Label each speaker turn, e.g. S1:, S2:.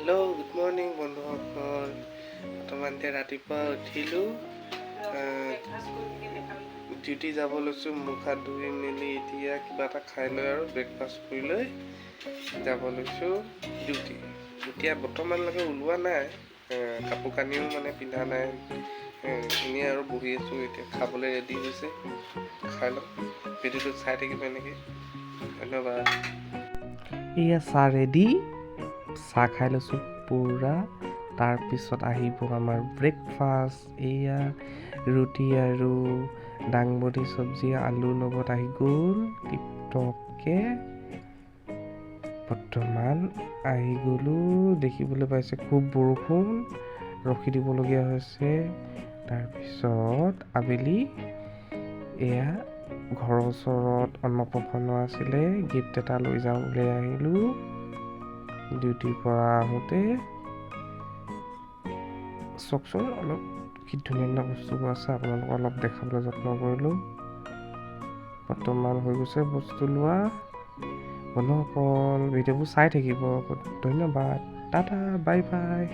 S1: Hello', good morning বন্ধুসকল। বৰ্তমান এতিয়া ৰাতিপুৱা উঠিলোঁ, ডিউটি যাব লৈছোঁ। মুখ হাত ধুই মেলি এতিয়া কিবা এটা খাই লৈ আৰু ব্ৰেকফাষ্ট কৰি লৈ যাব লৈছোঁ ডিউটি। এতিয়া বৰ্তমানলৈকে ওলোৱা নাই, কাপোৰ কানিও মানে পিন্ধা নাই, এনেই আৰু বহি আছোঁ। এতিয়া খাবলৈ ৰেডি হৈছে, খাই লওঁ। ভিডিঅ'টো চাই থাকিব এনেকৈ। ধন্যবাদ। এয়া চাহ ৰেডি, চাহ খাই লৈছোঁ পূৰা। তাৰপিছত আহিব আমাৰ ব্ৰেকফাষ্ট। এয়া ৰুটি আৰু দাংবডি চব্জি আলুৰ লগত আহি গ'ল টিপটপকৈ। বৰ্তমান আহি গ'লোঁ। দেখিবলৈ পাইছে, খুব বৰষুণ, ৰখি দিবলগীয়া হৈছে। তাৰপিছত আবেলি এয়া ঘৰৰ ওচৰত অন্নপ্ৰাশন আছিলে, গিফ্ট এটা লৈ যাওঁ বুলি আহিলোঁ ডিউটিৰ পৰা আহোঁতে। চাওকচোন অলপ কি ধুনীয়া ধুনীয়া বস্তুবোৰ আছে, আপোনালোকক অলপ দেখাবলৈ যত্ন কৰিলোঁ। বৰ্তমান হৈ গৈছে বস্তু লোৱা। বন্ধুসকল, ভিডিঅ'বোৰ চাই থাকিব। ধন্যবাদ, টাটা, বাই বাই।